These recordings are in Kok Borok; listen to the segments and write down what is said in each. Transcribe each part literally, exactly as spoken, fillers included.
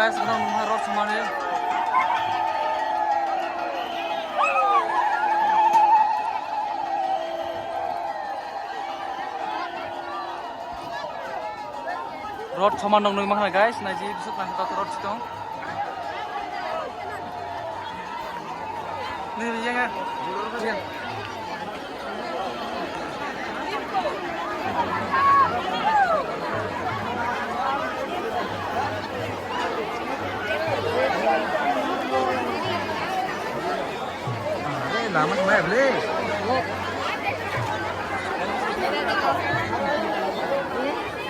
Guys, ano nungha rot samani. Rot sama nong nung mangna guys, naji bisuk nang kata rot sitong. Ni yang ah. Lama kemana beli?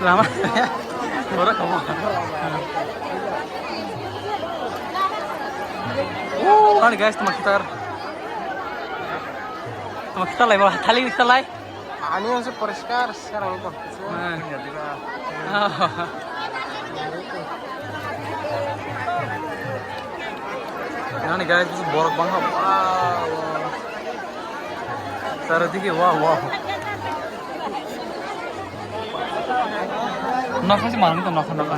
Lama. Orang kamu. Kan guys, teman kita. Teman kita lai, malah tali kita lai. Ani masih poriskar sekarang itu. Nani guys, bisa borok bangha. Wow, wow. Sara digi, wow, wow. Nokha si manung to nokha nokha.